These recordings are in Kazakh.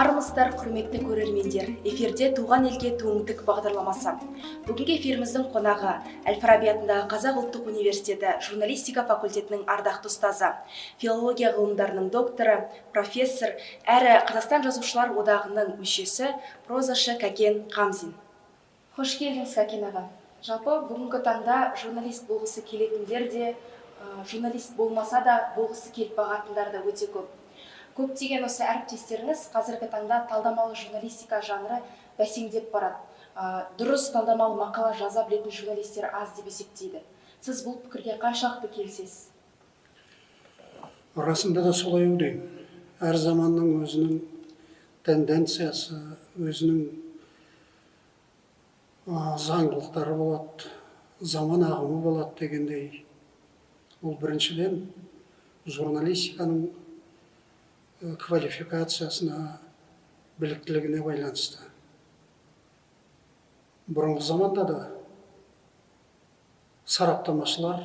Армысыздар, құрметті көрермендер! Эфирде «Туған елге туың тік» бағдарламасы. Бүгінгі эфиріміздің қонағы – Әл-Фараби атындағы Қазақ ұлттық университеті журналистика факультетінің ардақты ұстазы, филология ғылымдарының докторы, профессор әрі Қазақстан Жазушылар одағының мүшесі, прозашы Кәкен Қамзин. Қош келдіңіз, Кәкен аға! Жалпы, бүгінгі таңда журналист болғысы келетіндер де, журналист болмаса да болғысы келіп бағатындар да өте көп. Көптеген осы әріптестеріңіз қазіргі таңда талдамалы журналистика жанры бәсеңдеп барады, дұрыс талдамалы мақала жаза білетін журналистер аз деп есептейді. Сіз бұл пікірге қаншалықты келісесіз? Расында да солай ойлаймын. Әр заманның өзінің тенденциясы, өзінің заңдылықтары болады, заман ағымы болады дегендей. Ол біріншіден журналистиканың квалификациясына, біліктілігіне байланысты. Бұрынғы заманда да сараптамашылар,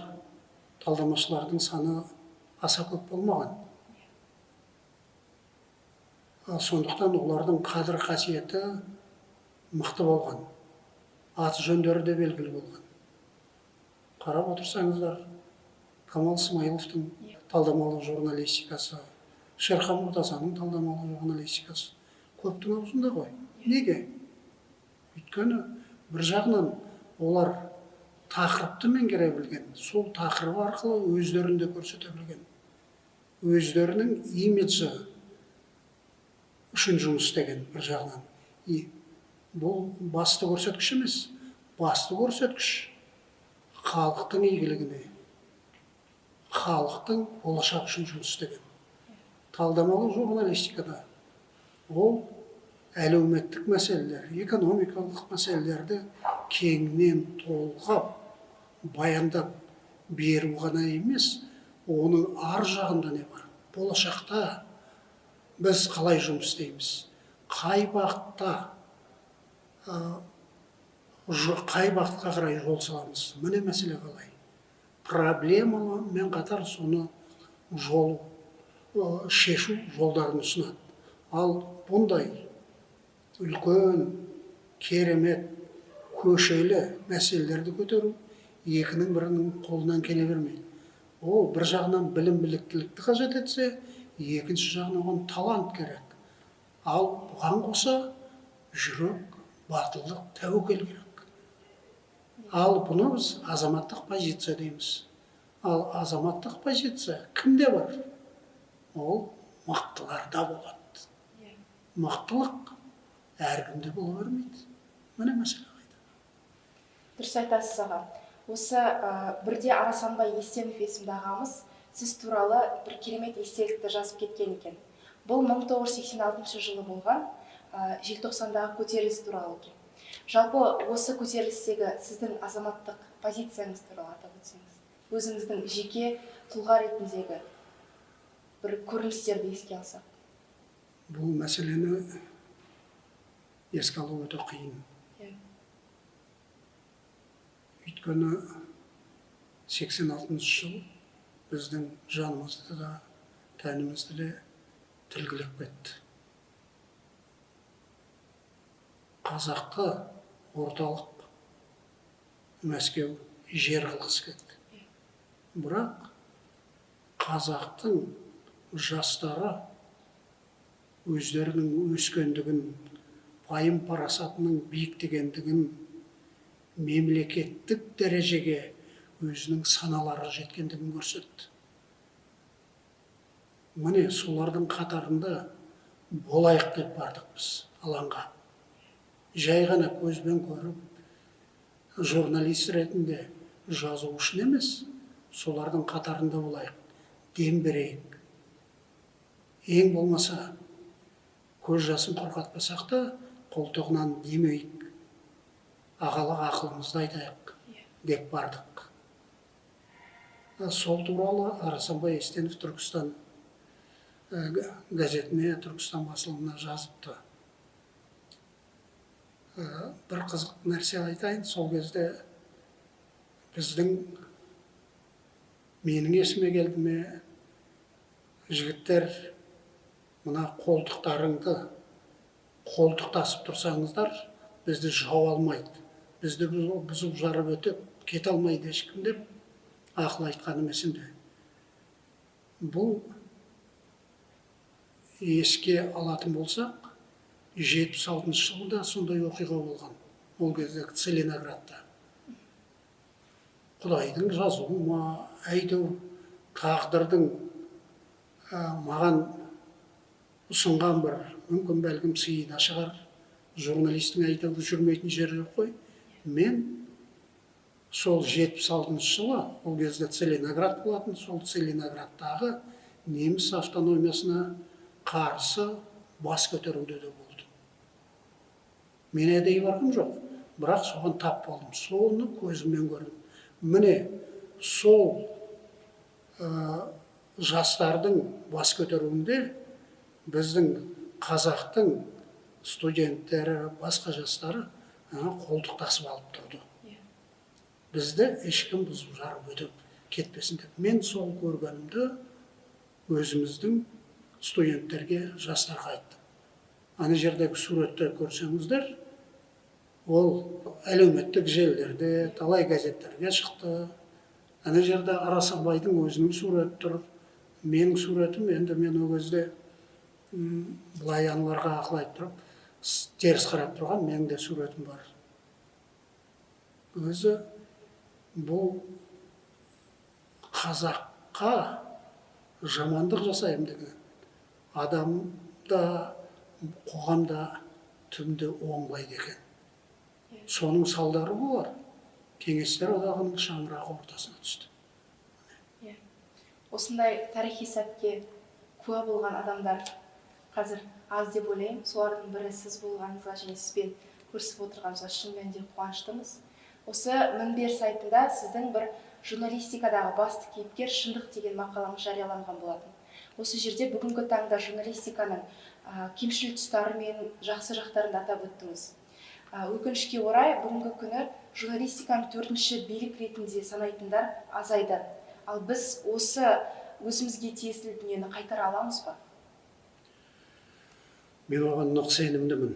талдамашылардың саны аса көп болмаған. Сондықтан олардың қадір қасиеті мықты болған, аты жөндері де белгілі болған. Қарап отырсаңыздар, Камал Смайыловтың талдамалы журналистикасы, Шерхан Мұртазаның талдамалы журналистикасы көптің аузында ғой. Неге? Өйткені бір жағынан олар тақырыпты меңгере білген, сол тақырып арқылы өздерін де көрсете білген, өздерінің имиджі үшін жұмыс істеген бір жағынан. И бұл басты көрсеткіш емес. Басты көрсеткіш халықтың игілігіне, халықтың болашағы үшін жұмыс істеген. Талдамалы журналистикада ол әлеуметтік мәселелер, экономикалық мәселелерді кеңінен толғап баяндап беру ғана емес, оның ар жағында не бар, болашақта біз қалай жұмыс істейміз, қай бағытта, қай бағытқа қарай жол саламыз, міне, мәселе қалай, проблемамен қатар соны жол, шешу жолдарын ұсынады. Ал бұндай үлкен, керемет, көшелі мәселелерді көтеру екінің бірінің қолынан келе бермейді. Ол бір жағынан білім, біліктілікті қажет етсе, екінші жағынан оған талант керек. Ал бұған қоса жүрек, батылдық, тәуекел керек. Ал бұны біз азаматтық позиция дейміз. Ал азаматтық позиция кімде бар? Ол мықтыларда болады. Мықтылық әркімде бола бермейді. Міне, мәселе қайда. Дұрыс айтасыз, аға. Осы бірде Арасанбай Естенов есімді ағамыз сіз туралы бір керемет естелікті жазып кеткен екен. Бұл 1986 жылы болған желтоқсандағы көтеріліс туралы екен. Жалпы, осы көтерілістегі сіздің азаматтық позицияңыз туралы атап өтсеңіз, өзіңіздің жеке тұлға ретіндегі бір көріністерді еске алсақ. Бұл мәселені еске алу өте қиын. Өйткені 86 жыл біздің жанымызды да, тәнімізді де тілгілеп кетті. Қазақты орталық Мәскеу жер қылғысы келді. Бірақ қазақтың жастары өздерінің өскендігін, пайым парасатының биіктегендігін, мемлекеттік дәрежеге өзінің саналары жеткендігін көрсетті. Міне, солардың қатарында болайық деп бардық біз алаңға. Жай ғана көзбен көріп, журналист ретінде жазу үшін емес, солардың қатарында болайық, дем берейік, ең болмаса көз жасын құрғатпасақ та, қолтығынан демейік, ағалық ақылымызды айтайық деп бардық. Сол туралы Арасанбай Естенов Түркістан газетіне, Түркістан басылымына жазыпты. Бір қызық нәрсе айтайын. Сол кезде біздің, менің есіме келді ме, жігіттер, мына қолтықтарыңды Қолтықтасып тұрсаңыздар, бізді жау алмайды, бізді бұзып жарып өтіп кете алмайды ешкім деп ақыл айтқаным есімде. Бұл еске алатын болсақ, 76-жылы да сондай оқиға болған. Ол кезде Целиноградта. Құдайдың жазуы ма, әйтеуір тағдырдың маған ұсынған бір, мүмкін, бәлкім, сыйы да шығар. Журналистің әйтеуір жүрмейтін жері жоқ қой. Мен сол 76-жылы, ол кезде Целиноград болатын, сол Целиноградтағы неміс автономиясына қарсы бас көтеруде де болдым. Мен әдейі барғым жоқ, бірақ соған тап болдым, соны көзіммен көрдім. Міне, сол жастардың бас көтеруінде біздің қазақтың студенттері, басқа жастары қолтықтасып алып тұрды. Бізді ешкім бұзып жарып өтіп кетпесін деп. Мен сол көргенімді өзіміздің студенттерге, жастарға айттым. Ана жердегі суретті көрсеңіздер, ол әлеуметтік желілерде, талай газеттерге шықты. Ана жерде Арасанбайдың өзінің суреті тұр, менің суретім. Енді мен ол кезде былай аналарға ақыл айтып тұрып, теріс қарап тұрған менің де суретім бар. Өзі бұл қазаққа жамандық жасаймын деген адам да, қоғам да түбінде оңбайды екен. Соның салдары болар, Кеңестер Одағының шаңырағы ортасына түсті. Иә, осындай тарихи сәтке куә болған адамдар қазір аз деп ойлаймын. Солардың бірі сіз болғаныңызға және сізбен көрісіп отырғанымызға шын мәнінде қуаныштымыз. Осы мінбер сайтында сіздің бір «Журналистикадағы басты кейіпкер — шындық» деген мақалаңыз жарияланған болатын. Осы жерде бүгінгі таңда журналистиканың кемшіл тұстары мен жақсы жақтарын да атап өттіңіз. Өкінішке орай, бүгінгі күні журналистиканы төртінші билік ретінде санайтындар азайды. Ал біз осы өзімізге тиесілі дүниені қайтара аламыз ба? Мен оған нық сенімдімін.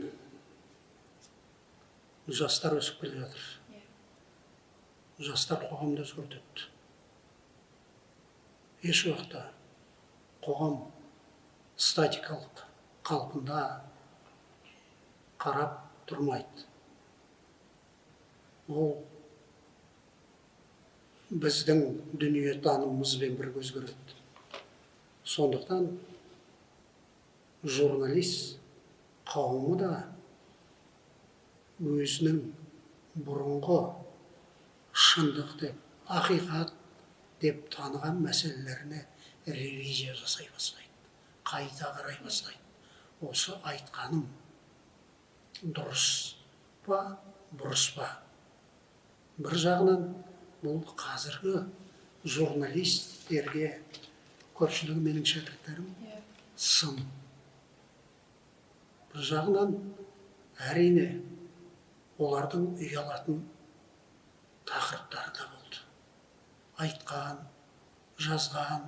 Жастар өсіп келе жатыр. Жастар қоғамды өзгертеді. Еш уақытта қоғам статикалық қалпында қарап тұрмайды. Ол біздің дүниетанымымызбен бірге өзгереді. Сондықтан журналист қауымы да өзінің бұрынғы шындық деп, ақиқат деп таныған мәселелеріне ревизия жасай бастайды, қайта қарай бастайды. Осы айтқаным дұрыс па, бұрыс па? Бір жағынан, бұл қазіргі журналистерге, көпшілігі менің шәкірттерім, сын. Бір жағынан, әрине, олардың ұялатын тақырыптары да болды, айтқан, жазған.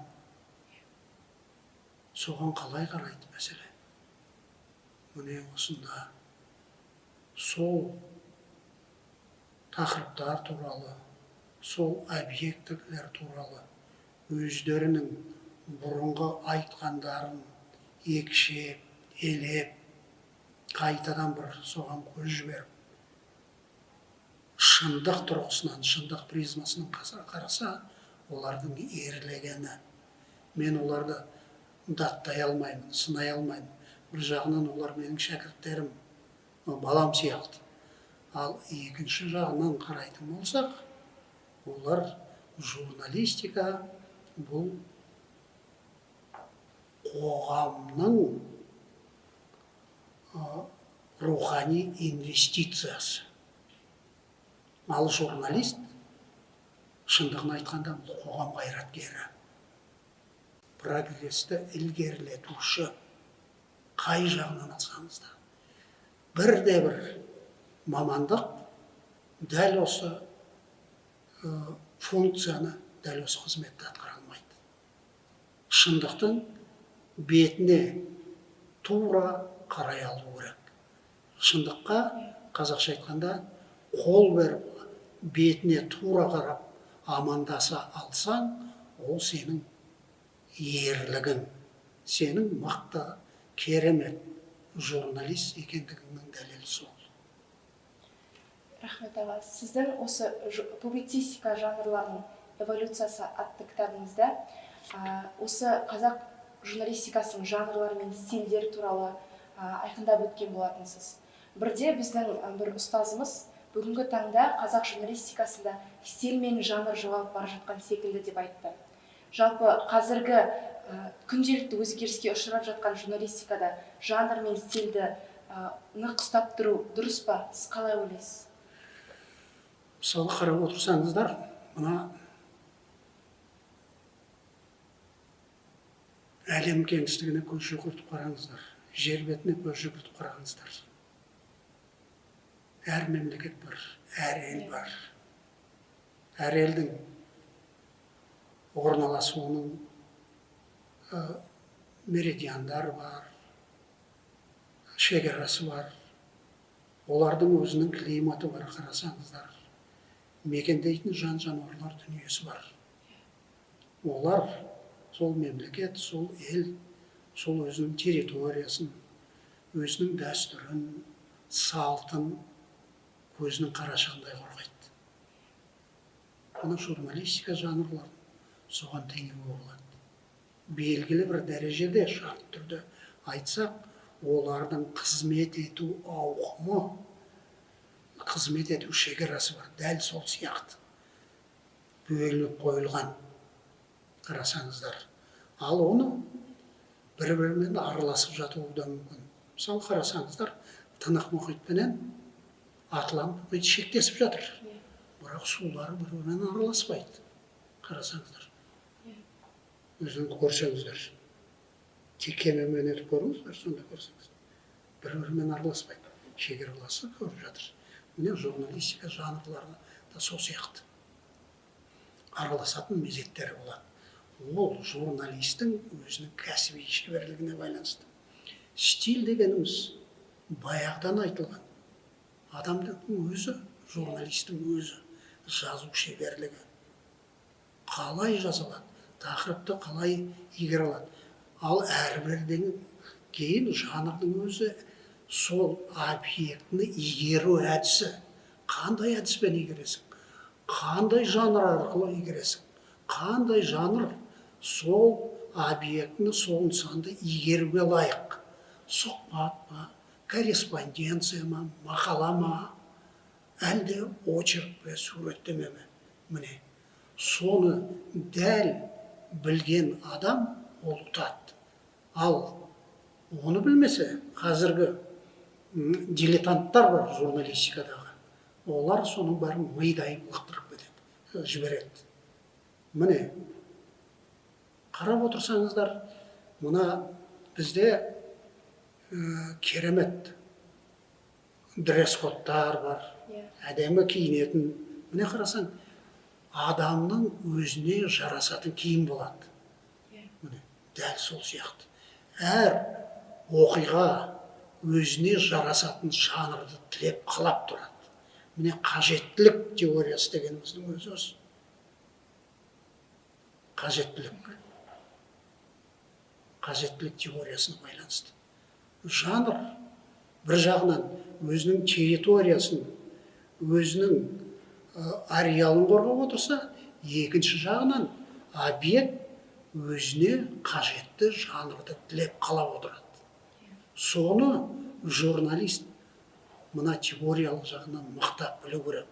Соған қалай қарайды, мәселе міне осында. Сол тақырыптар туралы, сол объектілер туралы өздерінің бұрынғы айтқандарын екшеп, елеп, қайтадан бір соған көз жіберіп, шындық тұрғысынан, шындық призмасынан қараса, олардың ерлегені. Мен оларды даттай алмаймын, сынай алмаймын. Бір жағынан, олар менің шәкірттерім, балам сияқты. Ал екінші жағынан қарайтын болсақ, олар журналистика — бұл қоғамның рухани инвестициясы. Ал журналист, шындығын айтқанда, бұл қоғам қайраткері, прогресті ілгерілетуші. Қай жағынан алсаңыз да, бірде бір мамандық дәл осы функцияны, дәл осы қызметті атқара алмайды. Шындықтың бетіне тура қарай алу керек. Шындыққа, қазақша айтқанда, қол беріп, бетіне тура қарап амандаса алсаң, ол сенің ерлігің, сенің мықты, керемет журналист екендігіңнің дәлелі сол. Рахмет, аға. Сіздің осы «Публицистика жанрларының эволюциясы» атты кітабыңызда осы қазақ журналистикасының жанрлары мен стильдері туралы айқындап өткен болатынсыз. Бірде біздің бір ұстазымыз бүгінгі таңда қазақ журналистикасында стиль мен жанр жоғалып бара жатқан секілді деп айтты. Жалпы қазіргі күнделікті өзгеріске ұшырап жатқан журналистикада жанр мен стильді нық ұстап тұру дұрыс па? Сіз қалай ойлайсыз? Мысалы, қарап отырсаңыздар, мына әлем кеңістігіне көз жүгіртіп қараңыздар, жер бетіне көз жүгіртіп қараңыздар. Әр мемлекет бар, әр ел бар. Әр елдің орналасуының меридиандары бар, шекарасы бар, олардың өзінің климаты бар, қарасаңыздар, мекендейтін жан жануарлар дүниесі бар. Олар сол мемлекет, сол ел, сол өзінің территориясын, өзінің дәстүрін, салтын көзінің қарашығындай қорғайды. Мына журналистика жанрларын соған теңеуге болады. Белгілі бір дәрежеде, шартты түрде айтсақ, олардың қызмет ету ауқымы, қызмет ету шекарасы бар, дәл сол сияқты бөлініп қойылған, қарасаңыздар. Ал оны бір бірімен араласып жатуы да мүмкін. Мысалы, қарасаңыздар, Тынық мұхитпенен Атлант мұхиты шектесіп жатыр, бірақ сулары бір бірімен араласпайды, қарасаңыздар. Өзіңіз көрсеңіздер, тек кемемен өтіп көріңіздер, сонда көрсеңіз, бір бірімен араласпайды, шекараласы көріп жатыр. Міне, журналистика жанрлары да сол сияқты араласатын мезеттері болады. Ол журналистің өзінің кәсіби шеберлігіне байланысты. Стиль дегеніміз баяғыдан айтылған, адамдың өзі, журналистің өзі жазу шеберлігі, қалай жаза алады, тақырыпты қалай игере алады. Ал әрбірден кейін жанрдың өзі сол объектіні игеру әдісі. Қандай әдіспен игересің, қандай жанр арқылы игересің, қандай жанр сол объектіні, сол нысанды игеруге лайық: сұхбат па, корреспонденция ма, мақала ма, әлде очерк пе, суреттеме ме? Міне, соны дәл білген адам ол ұтады. Ал оны білмесе, қазіргі дилетанттар бар журналистикадағы, олар соның бәрін мидай лақтырып кетеді, жібереді. Міне, қарап отырсаңыздар, мына бізде керемет дресс-кодтар бар, әдемі киінетін. Міне, қарасаң, адамның өзіне жарасатын киім болады. Міне, дәл сол сияқты әр оқиға өзіне жарасатын жанрды тілеп, қалап тұрады. Міне, қажеттілік теориясы дегеніміздің өзі осы. Қажеттілік теориясына байланысты жанр бір жағынан өзінің территориясын, өзінің ареалын қорғап отырса, екінші жағынан объект өзіне қажетті жанрды тілеп, қалап отырады. Соны журналист мына теориялық жағынан мықтап білу керек.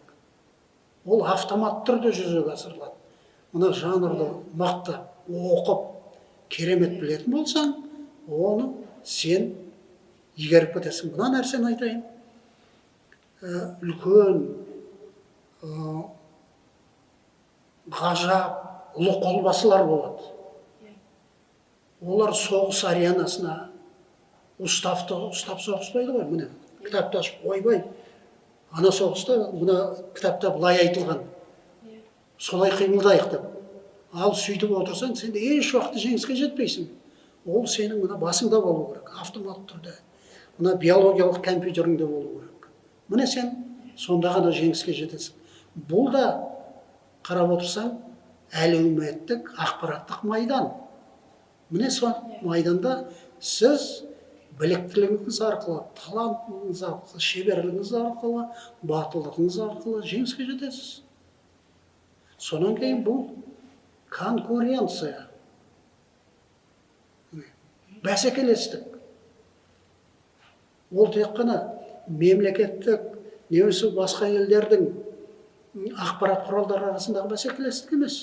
Ол автомат түрде жүзеге асырылады. Мына жанрды мықтап оқып, керемет білетін болсаң, оны сен игеріп кетесің. Мына нәрсені айтайын. Үлкен ғажап ұлы қолбасылар болады. Олар соғыс аренасына уставты ұстап соғыспайды ғой. Міне, кітапты ашып, ойбай, ана соғыста мына кітапта былай айтылған, солай қимылдайық деп. Ал сөйтіп отырсаң, сен еш уақытта жеңіске жетпейсің. Ол сенің мына басыңда болу керек автоматты түрде. Мына биологиялық компьютерің де болу керек. Міне, сен сонда ғана жеңіске жетесің. Бұл да, қарап отырсаң, әлеуметтік ақпараттық майдан. Міне, сол майданда сіз біліктілігіңіз арқылы, талантыңыз арқылы, шеберлігіңіз арқылы, батылдығыңыз арқылы жеңіске жетесіз. Сонан кейін бұл конкуренция, бәсекелестік. Ол тек қана мемлекеттік немесе басқа елдердің ақпарат құралдары арасындағы бәсекелестік емес,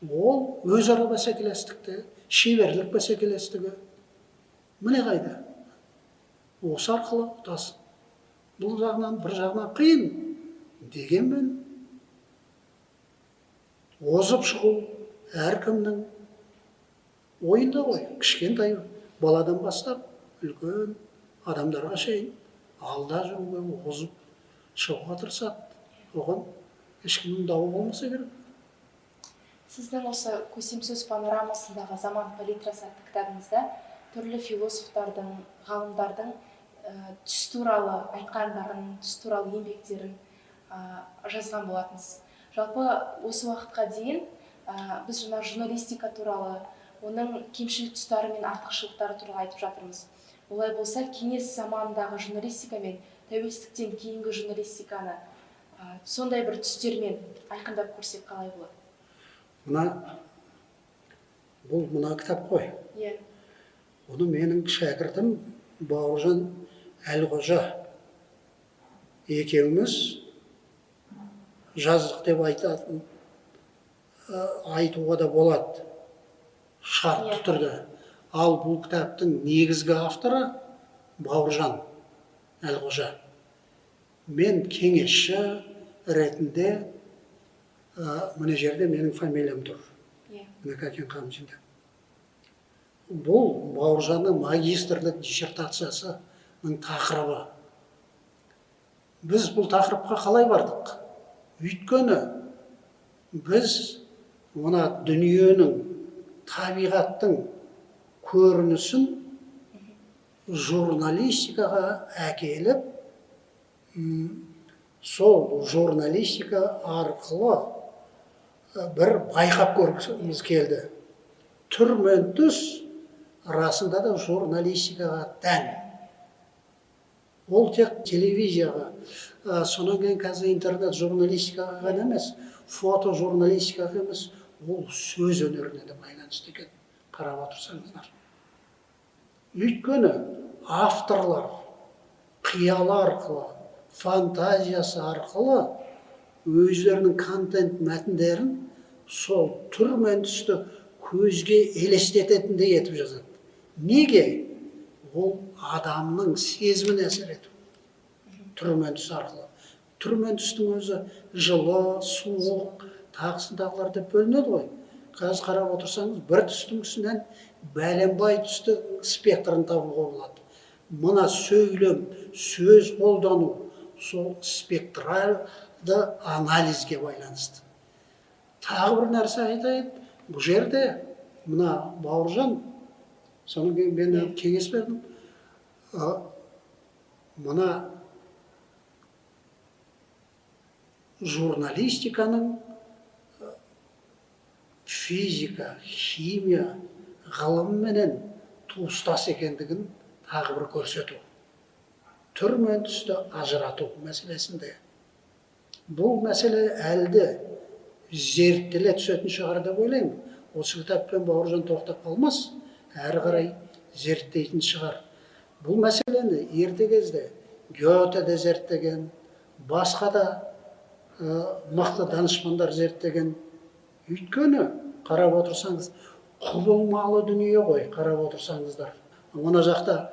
ол өзара бәсекелестік те, шеберлік бәсекелестігі. Міне, қайда осы арқылы ұтасың. Бұл жағынан, бір жағынан қиын, дегенмен озып шығу әркімнің ойында ғой. Кішкентай баладан бастап үлкен адамдарға шейін алда жүруге, озып шығуға тырысады. Оған ешкімнің дауы болмаса керек. Сіздің осы «Көсемсөз панорамасындағы заман палитрасы» атты кітабыңызда түрлі философтардың, ғалымдардың түс туралы айтқандарын, түс туралы еңбектерін жазған болатынсыз. Жалпы, осы уақытқа дейін біз жаңа журналистика туралы, оның кемшілік тұстары мен артықшылықтары туралы айтып жатырмыз. Олай болса, кеңес заманындағы журналистика мен тәуелсіздіктен кейінгі журналистиканы сондай бір түстермен айқындап көрсек, қалай болады? Мына, бұл мына кітап қой. Иә. Оны менің шәкіртім Бауыржан Әлқожа екеуміз жаздық деп айтатын, айтуға да болады шартты түрде. Ал бұл кітаптың негізгі авторы Бауыржан Әлқожа. Мен кеңесші ретінде, мына жерде менің фамилиям тұр. Міне, Кәкен Қамзин деп. Бұл Бауыржанның магистрлік диссертациясының тақырыбы. Біз бұл тақырыпқа қалай бардық? Өйткені біз мына дүниенің, табиғаттың көрінісін журналистикаға әкеліп, сол журналистика арқылы бір байқап көргіміз келді. Түр мен түс расында да журналистикаға тән. Ол тек телевизияға, сонан кейін қазір интернет журналистикаға ғана емес, фото журналистикаға емес, ол сөз өнеріне де байланысты екен, қарап отырсаңыздар. Өйткені авторлар қиялы арқылы, фантазиясы арқылы өздерінің контент мәтіндерін сол түр мен түсті көзге елестететіндей етіп жазады. Неге? Ол адамның сезіміне әсер ету түр мен түс арқылы. Түр мен түстің өзі жылы, суық, тағысын тағылар деп бөлінеді ғой. Қазір қарап отырсаңыз, бір түстің үстінен бәленбай түсті спектрін табуға болады. Мына сөйлем, сөз қолдану сол спектралды анализге байланысты. Тағы бір нәрсе айтайын. Бұл жерде мына Бауыржан, содан кейін мен кеңес бердім, мына журналистиканың физика, химия ғылымыменен туыстас екендігін тағы бір көрсету, түр мен түсті ажырату мәселесінде. Бұл мәселе әлі де зерттеле түсетін шығар деп ойлаймын. Осы кітаппен Бауыржан тоқтап қалмас, әрі қарай зерттейтін шығар. Бұл мәселені ерте кезде Гёте де зерттеген, басқа да мықты данышпандар зерттеген. Өйткені қарап отырсаңыз, құбылмалы дүние ғой. Қарап отырсаңыздар, мына жақта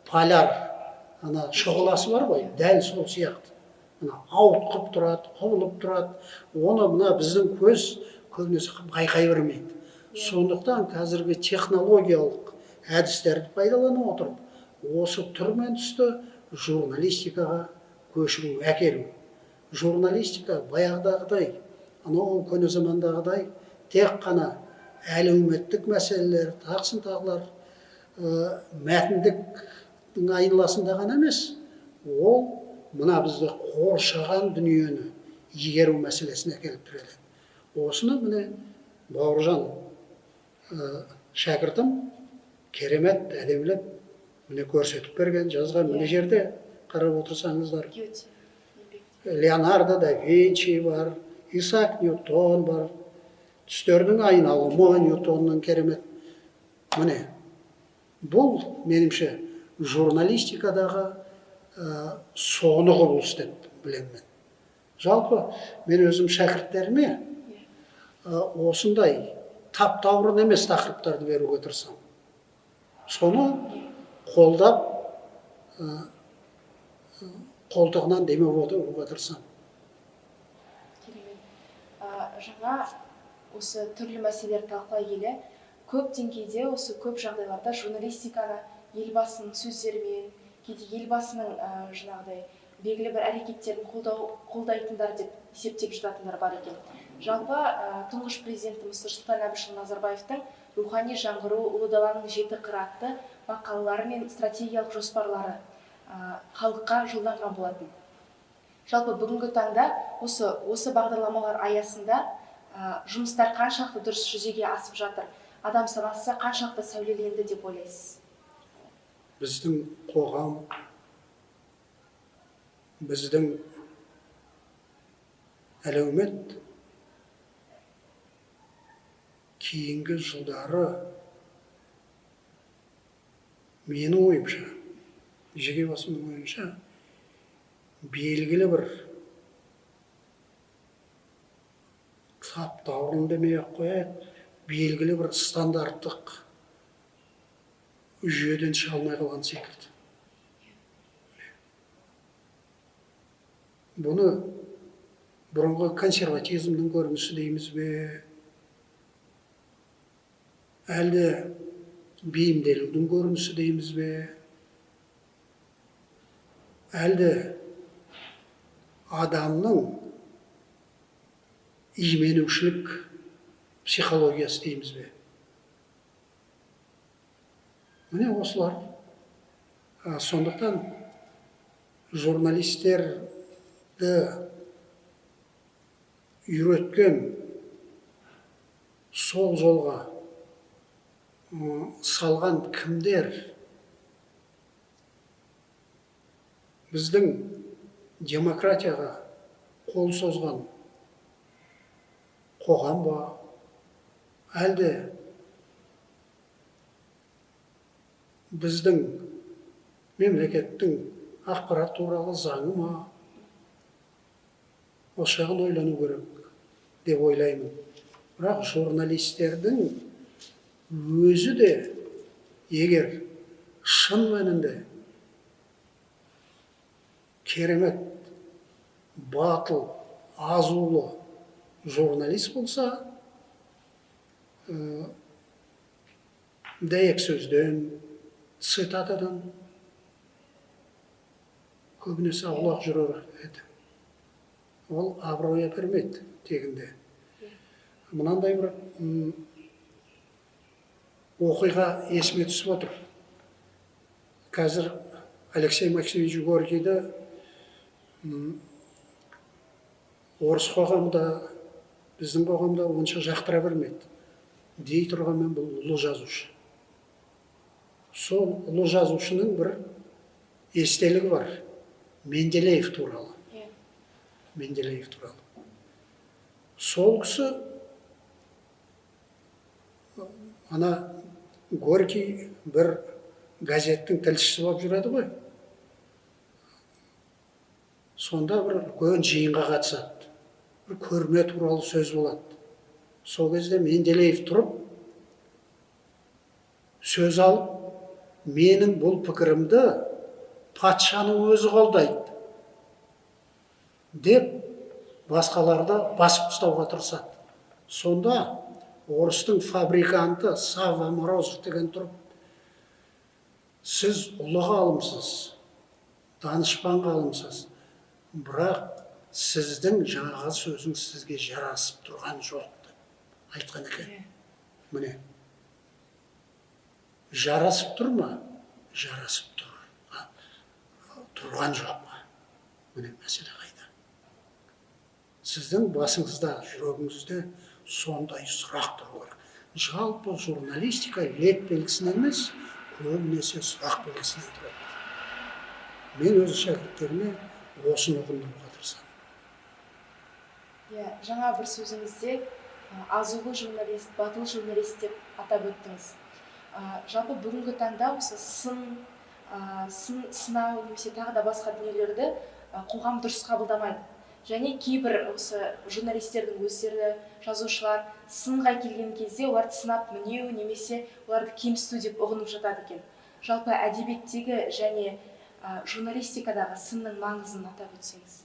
поляр ана шұғыласы бар ғой, дәл сол сияқты мына ауытқып тұрады, құбылып тұрады. Оны мына біздің көз көбінесе байқай бермейді. Сондықтан қазіргі технологиялық әдістерді пайдалана отырып, осы түр мен түсті журналистикаға көшіру, әкелу. Журналистика баяғыдағыдай, анау көне замандағыдай тек қана әлеуметтік мәселелер, тағысын тағылар, мәтіндік айналасында ғана емес, ол мына бізді қоршаған дүниені игеру мәселесіне келіп тіреледі. Осыны міне Бауыржан шәкіртім керемет әдемілеп міне көрсетіп берген, жазған. Мына жерде қарап отырсаңыздар, Гёте еңбекте. Леонардо да Винчи бар, Исаак Ньютон бар, түстердің айналымы Ньютонның керемет. Міне, бұл меніңше журналистикадағы соны құбылыс деп білемін мен. Жалпы мен өзім шәкірттеріме осындай таптаурын емес тақырыптарды беруге тырысамын. Соны қолдап, қолтығынан демеп отыруға тырысамын. Керемет. Жаңа осы түрлі мәселелерді талқылай келе, көп деңгейде осы көп жағдайларда журналистиканы Елбасының сөздерімен, кейде Елбасының жаңағыдай белгілі бір әрекеттерін қолдайтындар деп есептеп жататындар бар екен. Жалпы Тұңғыш Президентіміз Нұрсұлтан Әбішұлы Назарбаевтың «Рухани жаңғыру», «Ұлы даланың жеті қыры» атты мақалалары мен стратегиялық жоспарлары халыққа жолданған болатын. Жалпы бүгінгі таңда осы бағдарламалар аясында жұмыстар қаншалықты дұрыс жүзеге асып жатыр, адам санасы қаншалықты сәулеленді деп ойлайсыз? Біздің қоғам, біздің әлеумет кейінгі жылдары, менің ойымша, жеке басымның ойынша, белгілі бір таптаурын демей ақ қояйық, белгілі бір стандарттық жүйеден шыға алмай қалған секілді. Бұны бұрынғы консерватизмнің көрінісі дейміз бе, әлде бейімделудің көрінісі дейміз бе, әлде адамның именушілік психологиясы дейміз бе, міне осылар. Сондықтан журналистерді үйреткен, сол жолға салған кімдер? Біздің демократияға қол созған қоғам ба, әлде біздің мемлекеттің ақпарат туралы заңы ма? Осы жағын ойлану керек деп ойлаймын. Бірақ журналистердің өзі де, егер шын мәнінде керемет батыл, азулы журналист болса, дәйек сөзден, цитатадан көбінесе аулақ жүрер еді. Ол абырой әпермейді тегінде. Мынандай бір оқиға есіме түсіп отыр. Қазір Алексей Максимович Горькийді орыс қоғамында, біздің қоғамда онша жақтыра бермейді. Дей тұрғанмен, бұл ұлы жазушы. Сол ұлы жазушының бір естелігі бар Менделеев туралы. Менделеев туралы. Сол кісі, ана Горький бір газеттің тілшісі болып жүреді ғой. Сонда бір үлкен жиынға қатысады, бір көрме туралы сөз болады. Сол кезде Менделеев тұрып сөз алып, «Менің бұл пікірімді патшаның өзі қолдайды» деп, басқаларды басып тастауға тырысады. Сонда орыстың фабриканты Савва Морозов деген тұрып: «Сіз ұлы ғалымсыз, данышпан ғалымсыз, бірақ сіздің жаңағы сөзіңіз сізге жарасып тұрған жоқ», – деп айтқан екен. Міне, жарасып тұр ма? Жарасып тұр. Туған жоқ па? Міне, мәселе қайда? Сіздің басыңызда, жүрегіңізде сондай сұрақ тұру керек. Жалпы журналистика леп белгісінен емес, көбінесе сұрақ белгісінен тұрады. Мен өз шәкірттеріме осыны ұғындыруға тырысамын. Иә, жаңа бір сөзіңізде азулы журналист, батыл журналист деп атап өттіңіз. Жалпы бүгінгі таңда осы сын, сынау немесе тағы да басқа дүниелерді қоғам дұрыс қабылдамайды және кейбір осы журналистердің өздері, жазушылар сынға келген кезде оларды сынап мінеу немесе оларды кемсіту деп ұғынып жатады екен. Жалпы әдебиеттегі және журналистикадағы сынның маңызын атап өтсеңіз.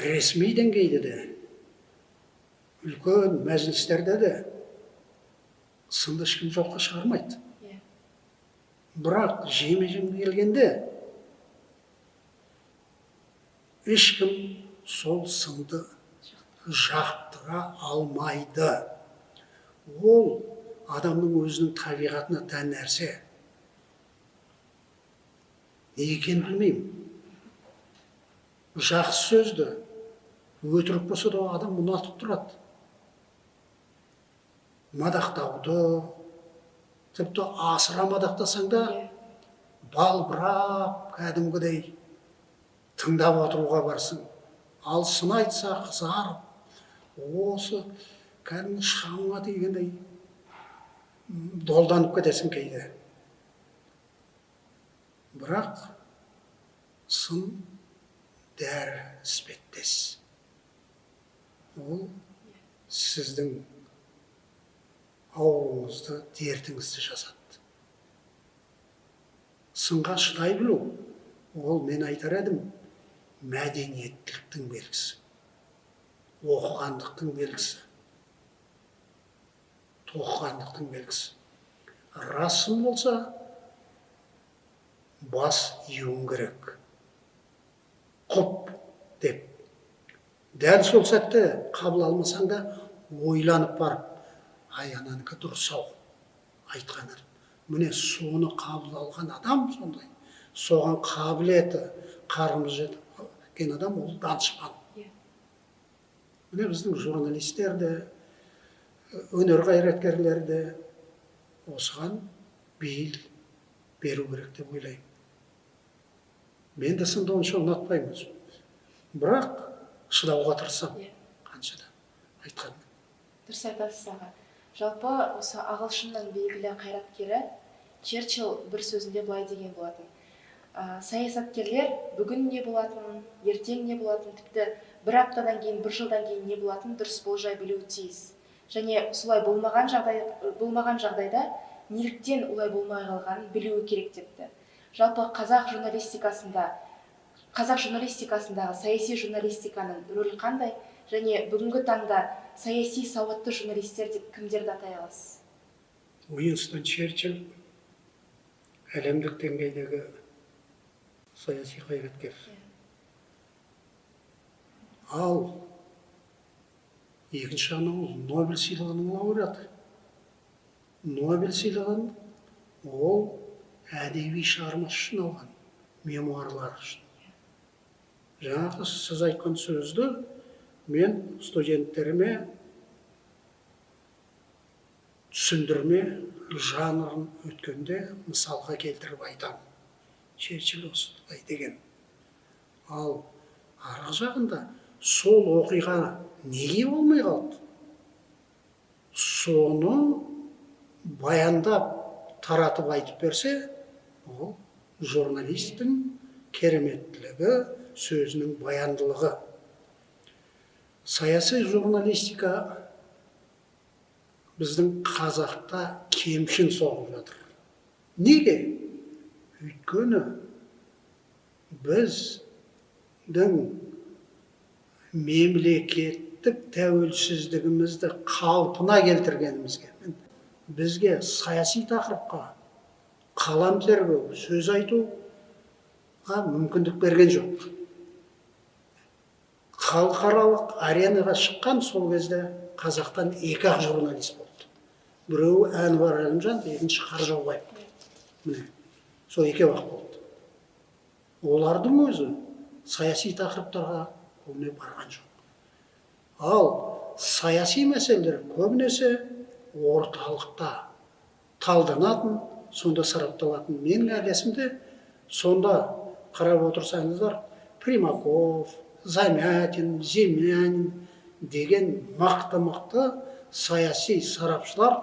Ресми деңгейде де, үлкен мәжілістерде де сынды ешкім жоққа шығармайды. Бірақ жеме жемге келгенде ешкім сол сынды жақтыра алмайды. Ол адамның өзінің табиғатына тән нәрсе. Не екенін білмеймін. Жақсы сөзді, өтірік болса да, адам ұнатып тұрады. Мадақтауды, тіпті асыра мадақтасаң да, балбырап, кәдімгідей тыңдап отыруға барсың. Ал сын айтса, қызарып, осы кәдімгі шамыңа тигендей долданып кетесің кейде. Бірақ сын дәрі іспеттес. Ол сіздің ауруыңызды, дертіңізді жазады. Сынға шыдай білу ол, мен айтар едім, мәдениеттіліктің белгісі, оқығандықтың белгісі, тоқығандықтың белгісі. Рас сын болса, бас июің керек, құп деп. Дәл сол сәтте қабыл алмасаң да, ойланып барып, ай, ананікі дұрыс ау айтқаны. Міне, соны қабыл алған адам, сондай соған қабілеті, қарымы жеткен адам ол данышпан. Міне, біздің журналистер де, өнер қайраткерлері де осыған бейіл беру керек деп ойлаймын. Мен де сынды онша ұнатпаймын өзім, бірақ шыдауға тырысамын қаншада айтқанмен. Дұрыс айтасыз, аға. Жалпы осы ағылшынның белгілі қайраткері Черчилль бір сөзінде былай деген болатын: саясаткерлер бүгін не болатынын, ертең не болатынын, тіпті бір аптадан кейін, бір жылдан кейін не болатынын дұрыс болжай білуі тиіс және солай болмаған жағдайда неліктен олай болмай қалғанын білуі керек депті. Жалпы қазақ журналистикасындағы саяси журналистиканың рөлі қандай және бүгінгі таңда саяси сауатты журналистер деп кімдерді атай аласыз? Уинстон Черчилль әлемдік деңгейдегі саяси қайраткер. Ал екінші жағынан ол Нобель сыйлығының лауреаты. Нобель сыйлығын ол әдеби шығармасы үшін алған, мемуарлары үшін. Жаңағы сіз айтқан сөзді мен студенттеріме түсіндірме жанрын өткенде мысалға келтіріп айтамын: Черчилль осылай деген. Ал арғы жағында сол оқиға неге болмай қалды, соны баяндап, таратып айтып берсе, ол журналисттің кереметтілігі, сөзінің баяндылығы. Саяси журналистика біздің қазақта кемшін соғып жатыр. Неге? Өйткені біздің мемлекеттік тәуелсіздігімізді қалпына келтіргенімізге бізге саяси тақырыпқа қалам тербеу, сөз айтуға мүмкіндік берген жоқ. Халықаралық аренаға шыққан сол кезде қазақтан екі ақ журналист болды: біреуі Әнуар Әлімжанов, екінші Қаржаубаев. Міне, сол екеу ақ болды. Олардың өзі саяси тақырыптарға көбіне барған жоқ. Ал саяси мәселелер көбінесе орталықта талданатын, сонда сарапталатын. Менің әлі есімде, сонда қарап отырсаңыздар, Примаков, Замятин, Земянин деген мықты-мықты саяси сарапшылар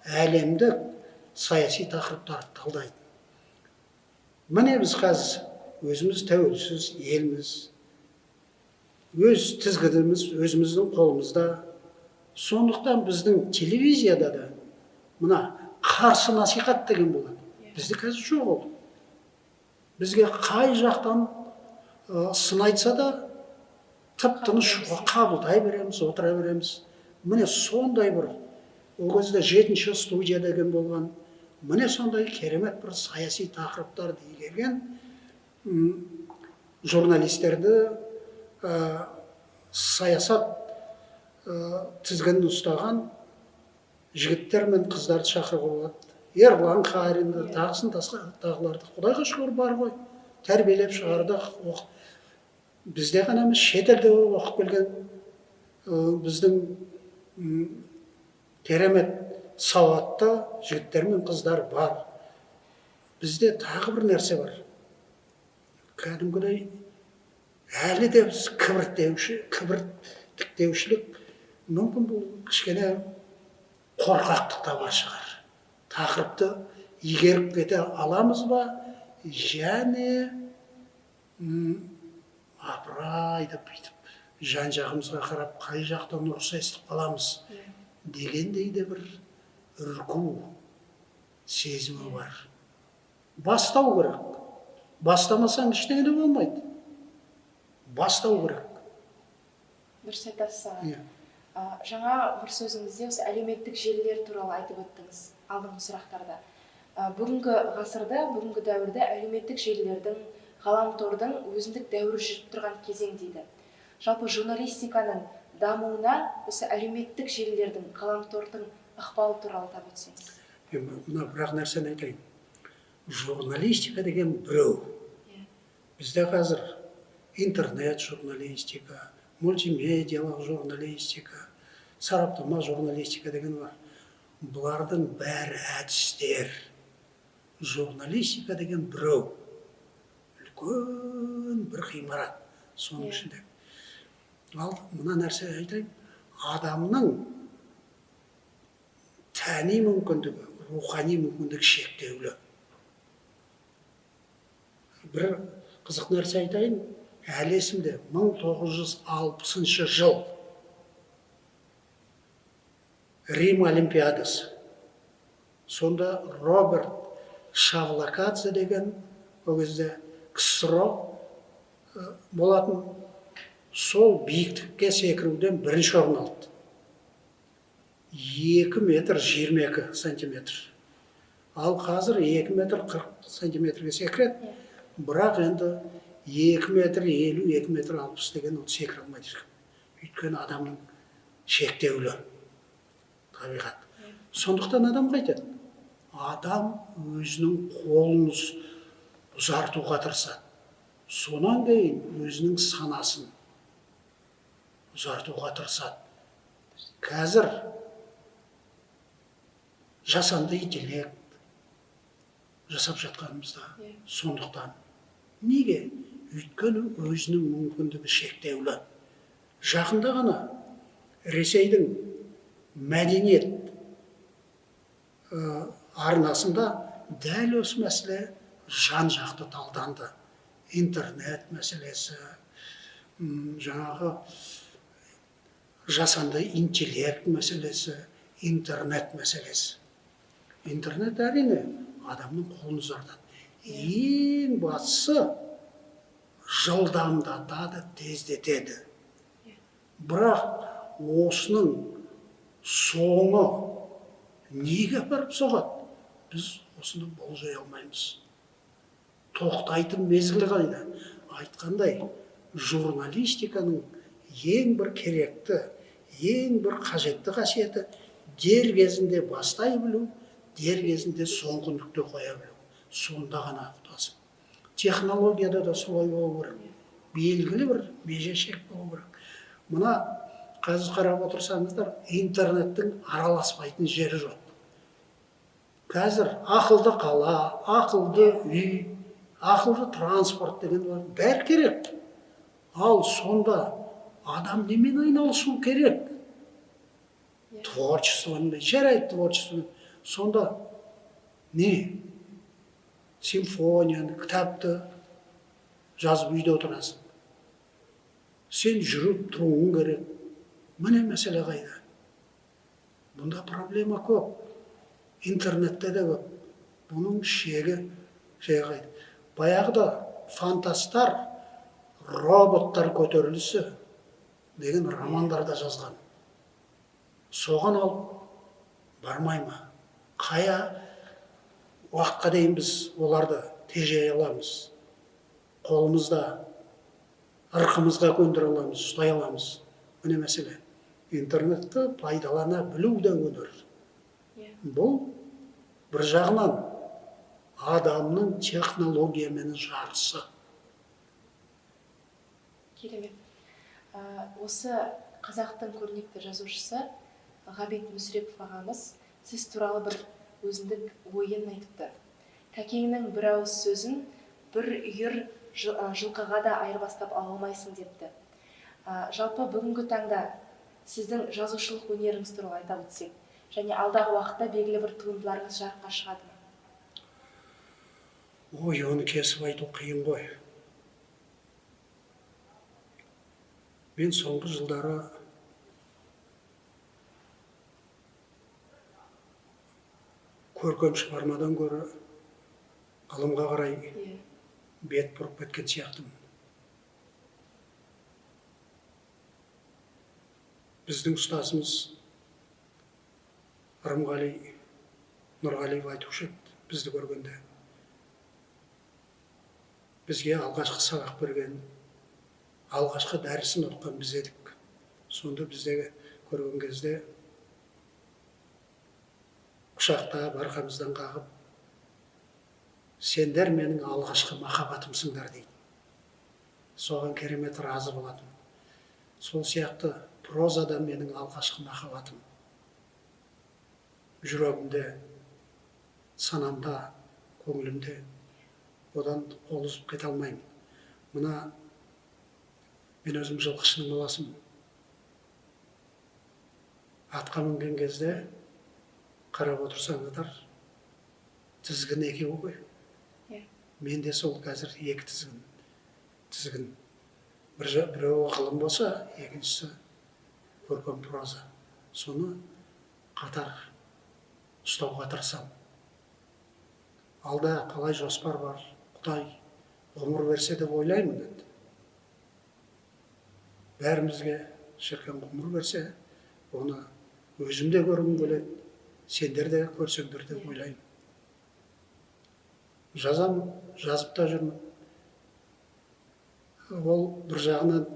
әлемдік саяси тақырыптарды талдайтын. Міне, біз қазір өзіміз тәуелсіз елміз, өз тізгініміз өзіміздің қолымызда. Сондықтан біздің телевизияда да мына қарсы насихат деген болады. Бізде қазір жоқ ол. Бізге қай жақтан сын айтса да, тып тыныш қабылдай береміз, отыра береміз. Міне, сондай бір ол кезде жетінші студия деген болған. Міне, сондай керемет бір саяси тақырыптарды игерген журналистерді, саясат тізгінін ұстаған жігіттер мен қыздарды шақыруға болады. Ерлан Қаринді, тағысын тағыларды, құдайға шүкір, бар ғой, тәрбиелеп шығардық. Бізде ғана емес, шетелде оқып келген біздің керемет сауатты жігіттер мен қыздар бар. Бізде тағы бір нәрсе бар: кәдімгідей әлі де біз кібіртіктеушілік, мүмкін, бұл кішкене қорқақтық та бар шығар. Тақырыпты игеріп кете аламыз ба және апырай деп бүйтіп жан жағымызға қарап, қай жақтан ұрса естіп қаламыз дегендей де бір үрку сезімі бар. Бастау керек. Бастамасаң, ештеңе де болмайды. Бастау керек. Дұрыс айтасыз, аға. Иә. Жаңа бір сөзіңізде осы әлеуметтік желілер туралы айтып өттіңіз алдыңғы сұрақтарда. Бүгінгі ғасырда, бүгінгі дәуірде әлеуметтік желілердің, ғаламтордың өзіндік дәуірі жүріп тұрған кезең дейді. Жалпы, журналистиканың дамуына осы әлеуметтік желілердің, ғаламтордың ықпалы туралы атап өтсеңіз. Мен мына бір ақ нәрсені айтайын: журналистика деген біреу. Бізде қазір интернет журналистика, мультимедиялық журналистика, сараптама журналистика деген бар. Бұлардың бәрі әдістер. Журналистика деген біреу, үлкен бір ғимарат соның ішінде. Ал мына нәрсе айтайын: адамның тәни мүмкіндігі, рухани мүмкіндігі шектеулі. Бір қызық нәрсе айтайын. Әлі есімде, 1960 жыл, Рим олимпиадасы. Сонда Роберт Шавлакадзе деген, ол кезде КСРО болатын, сол биіктікке секіруден бірінші орын алды, 2 метр 22 сантиметр. Ал қазір 2 метр 40 сантиметрге секіреді. Бірақ енді 2 метр 50, 2 метр 60 деген ол секіре алмайды ешкім, өйткені адамның шектеулі табиғат. Сондықтан адам қайтеді? Адам өзінің қолын ұзартуға тырысады, сонан кейін өзінің санасын ұзартуға тырысады. Қазір жасанды интеллект жасап жатқанымызда сондықтан. Неге? Өйткені өзінің мүмкіндігі шектеулі. Жақында ғана Ресейдің мәдениет арнасында дәл осы мәселе жан жақты талданды: интернет мәселесі, жаңағы жасанды интеллект мәселесі, интернет мәселесі. Интернет, әрине, адамның қолын ұзартады, ең бастысы жылдамдатады, тездетеді. Бірақ осының соңы неге апарып соғады, біз осыны болжай алмаймыз. Тоқтайтын мезгіл қайда? Айтқандай, журналистиканың ең бір керекті, ең бір қажетті қасиеті — дер кезінде бастай білу, дер кезінде соңғы нүкте қоя білу. Сонда ғана ұтасың. Технологияда да солай болу керек. Белгілі бір меже шек болу керек. Мына қазір қарап отырсаңыздар, интернеттің араласпайтын жері жоқ. Қазір ақылды қала, ақылды үй, ақылды транспорт деген бар, бәрі керек. Ал сонда адам немен айналысу керек? Творчествомен, жарайды, творчествомен. Сонда не? Симфонияны, кітапты жазып үйде отырасың. Сен жүріп тұруың керек. Міне мәселе қайда? Бұнда проблема көп. Интернетте де көп. Бұның шегі қайда? Баяғыда фантастар роботтар көтерілісі деген романдарда жазған. Соған алып бармай ма? Қая уақытқа дейін біз оларды тежей аламыз? Қолымызда, ырқымызға көндіре аламыз, ұстай аламыз. Міне мәселе. Интернетті пайдалана білу де өнер. Бұл бір жағынан адамның технологиямен жарысы. Керемет. Осы қазақтың көрнекті жазушысы Ғабит Мүсірепов ағамыз сіз туралы бір өзіндік ойын айтыпты. Кәкеңнің бір ауыз сөзін бір үйір жылқыға да айырбастап ала алмайсың депті. Жалпы бүгінгі таңда сіздің жазушылық өнеріңіз туралы айта өтсек, және алдағы уақытта белгілі бір туындыларыңыз жарыққа шығады ма? Ой, оны кесіп айту қиын ғой. Мен соңғы жылдары көркем шығармадан гөрі ғылымға қарай бет бұрып кеткен сияқтымын. Біздің ұстазымыз Ырымғали Нұрғалиев айтушы еді бізді көргенде. Бізге алғашқы сабақ берген, алғашқы дәрісін оқыған біз едік. Сонда біздегі көрген кезде құшақтап, арқамыздан қағып, сендер менің алғашқы махаббатымсыңдар дейді. Соған керемет разы болатын. Сол сияқты прозада менің алғашқы махаббатым. Жүрегімде, санамда, көңілімде одан қол үзіп кете алмаймын. Мына мен өзім жылқышының баласымын. Атқа мінген кезде қарап отырсаңыздар, тізгін екеуі ғой. Менде сол қазір екі тізгін. Біреуі ғылым болса, екіншісі көркем проза. Соны қатар ұстауға тырысамын. Алда қалай жоспар бар, Құдай ғұмыр берсе деп ойлаймын енді. Бәрімізге шіркін ғұмыр берсе, оны өзім де көргім келеді, сендер де көрсеңдер деп ойлаймын. Жазам, жазып та жүрмін. Ол бір жағынан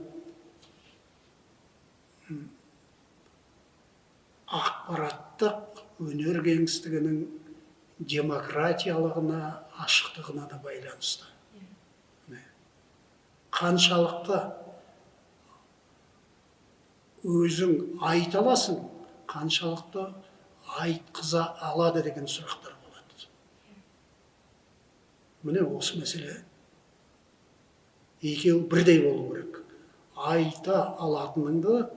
ақпараттық өнер кеңістігінің демократиялығына, ашықтығына да байланысты. Қаншалықты өзің айта аласың, қаншалықты айтқыза алады деген сұрақтар болады. Міне осы мәселе. Екеуі бірдей болу керек. Айта алатыныңды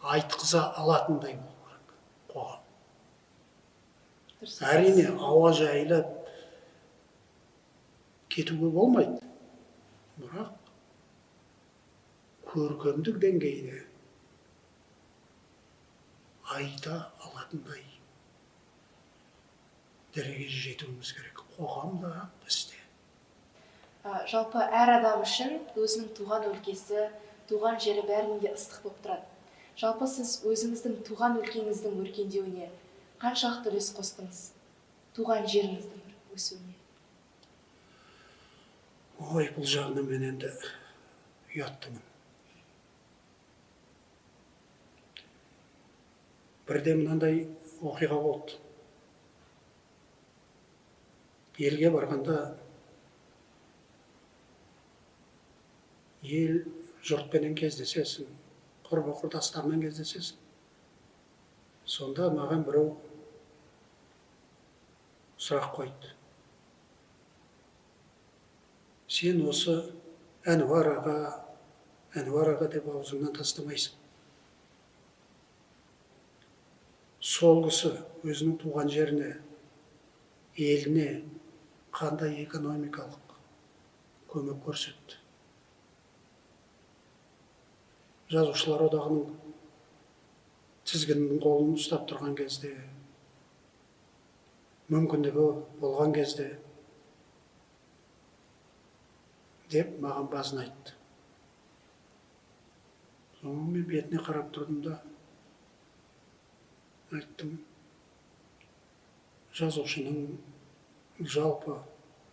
айтқыза алатындай болу керек қоғам. Әрине, ауа жайылып кетуге болмайды. Бірақ көркемдік деңгейде айта алатындай дәрежеге жетуіміз керек. Қоғам да, біз де. Жалпы әр адам үшін өзінің туған өлкесі, туған жері бәрінен де ыстық болып тұрады. Жалпы сіз өзіңіздің туған өлкеңіздің өркендеуіне қаншалықты үлес қостыңыз? Туған жеріңіздің өсуіне? Ой, бұл жағынан мен енді ұяттымын. Бірде мынандай оқиға болды. Елге барғанда Ел жұртпенен кездесесің, құрбы құрдастармен кездесесің. Сонда маған біреу сұрақ қойды. Сен осы Әнуар аға, Әнуар аға деп аузыңнан тастамайсың. Сол кісі өзінің туған жеріне, еліне қандай экономикалық көмек көрсетті? Жазушылар одағының тізгінінің қолын ұстап тұрған кезде, мүмкіндігі болған кезде деп маған базын айтты. Соны мен бетіне қарап тұрдым да айттым, жазушының, жалпы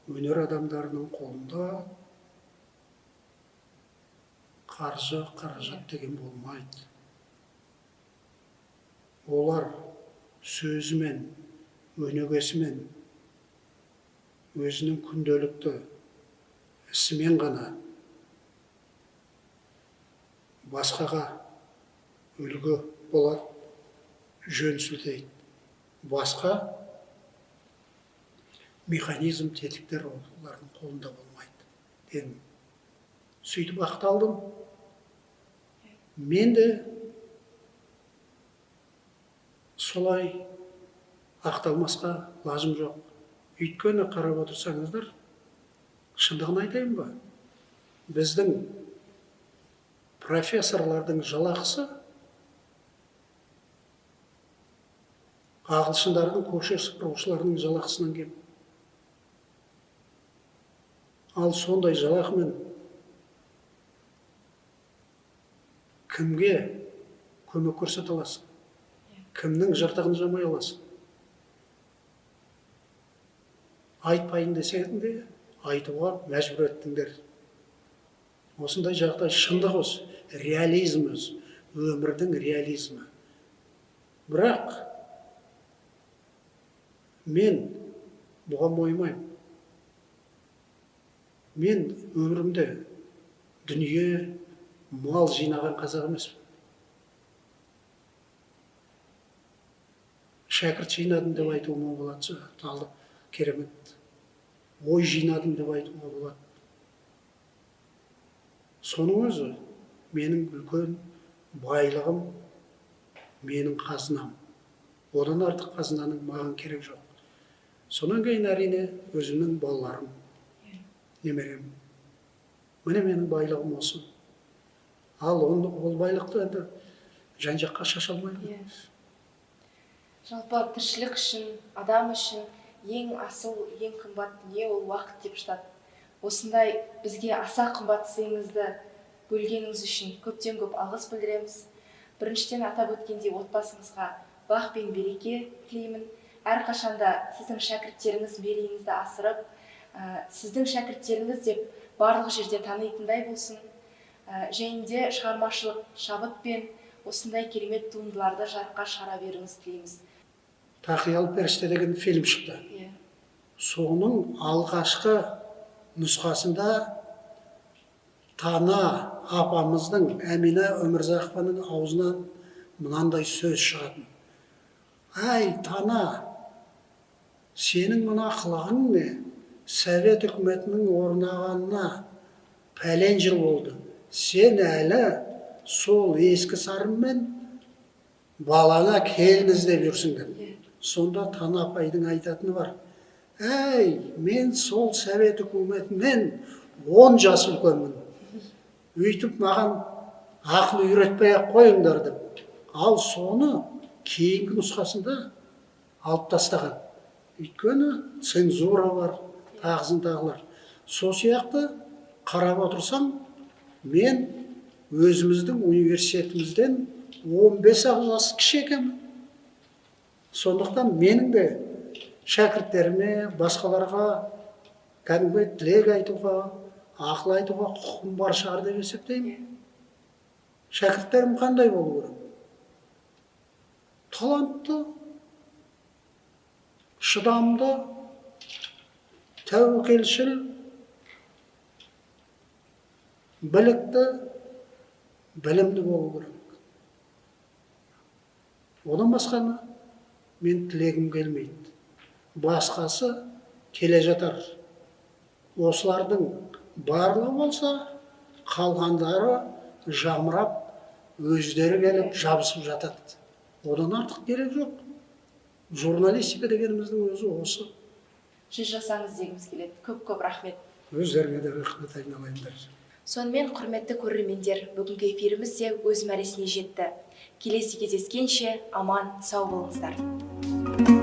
өнер адамдарының қолында қаржы, қаражат деген болмайды. Олар сөзімен, өнегесімен, өзінің күнделікті ісімен ғана басқаға үлгі болады, жөн сілтейді. Басқа механизм, тетіктер олардың қолында болмайды дедім. Сөйтіп ақталдым. Мен де солай ақталмасқа лажым жоқ. Өйткені қарап отырсаңыздар, шындығын айтайын ба? Біздің профессорлардың жалақысы ағылшындардың көше сыпырушыларының жалақысынан кем. Ал сондай жалақымен кімге көмек көрсете аласың? Кімнің жыртығын жамай аласың? Айтпайын десең де айтуға мәжбүр еттіңдер. Осындай жағдай шындық осы, реализм өзі, өмірдің реализмі. Бірақ мен бұған мойымаймын. Мен өмірімде дүние, мал жинаған қазақ емеспін. Шәкірт жинадым деп айтуыма болады, алды керемет. Ой жинадым деп айтуға болады. Соның өзі менің үлкен байлығым, менің қазынам. Одан артық қазынаның маған керек жоқ. Сонан кейін әрине өзімнің балаларым, немерем. Міне менің байлығым осы. Ал ол байлықты енді жан-жаққа шаша алмаймын. Жалпы тіршілік үшін, адам үшін ең асыл, ең қымбат дүние ол уақыт деп жатады. Осындай бізге аса қымбат сыйыңызды бөлгеніңіз үшін көптен көп алғыс білдіреміз. Біріншіден атап өткендей отбасыңызға бақ пен береке тілеймін. Әрқашанда сіздің шәкірттеріңіз мерейіңізді асырып, сіздің шәкірттеріңіз деп барлық жерде танитындай болсын. Және де шығармашылық шабытпен осындай керемет туындыларды жарыққа шығара беруіңізді тілейміз. Тақиялы періште деген фильм шықты. Соның алғашқы нұсқасында Тана апамыздың, Әмина Өмірзақованың аузынан мынандай сөз шығатын. Әй, Тана, сенің мына қылығың не? Совет үкіметінің орнағанына пәлен жыл болды. Сен әлі сол ескі сарынмен балаңа келін іздеп жүрсің деп. Сонда Тана апайдың айтатыны бар. Әй, мен сол Совет үкіметінен 10 жас үлкенмін. Өйтіп маған ақыл үйретпей-ақ қойыңдар деп. Ал соны кейінгі нұсқасында алып тастаған. Өйткені цензура бар, тағысын тағылар. Сол сияқты қарап отырсаң, мен өзіміздің университетімізден 15 жас кіші екенмін. Сондықтан менің де шәкірттеріме, басқаларға кәдімгі тілек айтуға, ақыл айтуға құқым бар шығар деп есептеймін. Шәкірттерім қандай болу керек? Талантты, шыдамды, тәуекелшіл, Білікті, білімді болу керек. Одан басқаны мен тілегім келмейді. Басқасы келе жатар. Осылардың барлығы болса, қалғандары жамырап, өздері келіп жабысып жатады. Одан артық керек жоқ. Журналистика дегеніміздің өзі осы. Жүз жасаңыз дегіміз келеді. Көп көп рахмет. Өздеріңе де рахмет, айналайындар. Сонымен, құрметті көрермендер, бүгінгі эфиріміз де өз мәресіне жетті. Келесі кездескенше аман сау болыңыздар.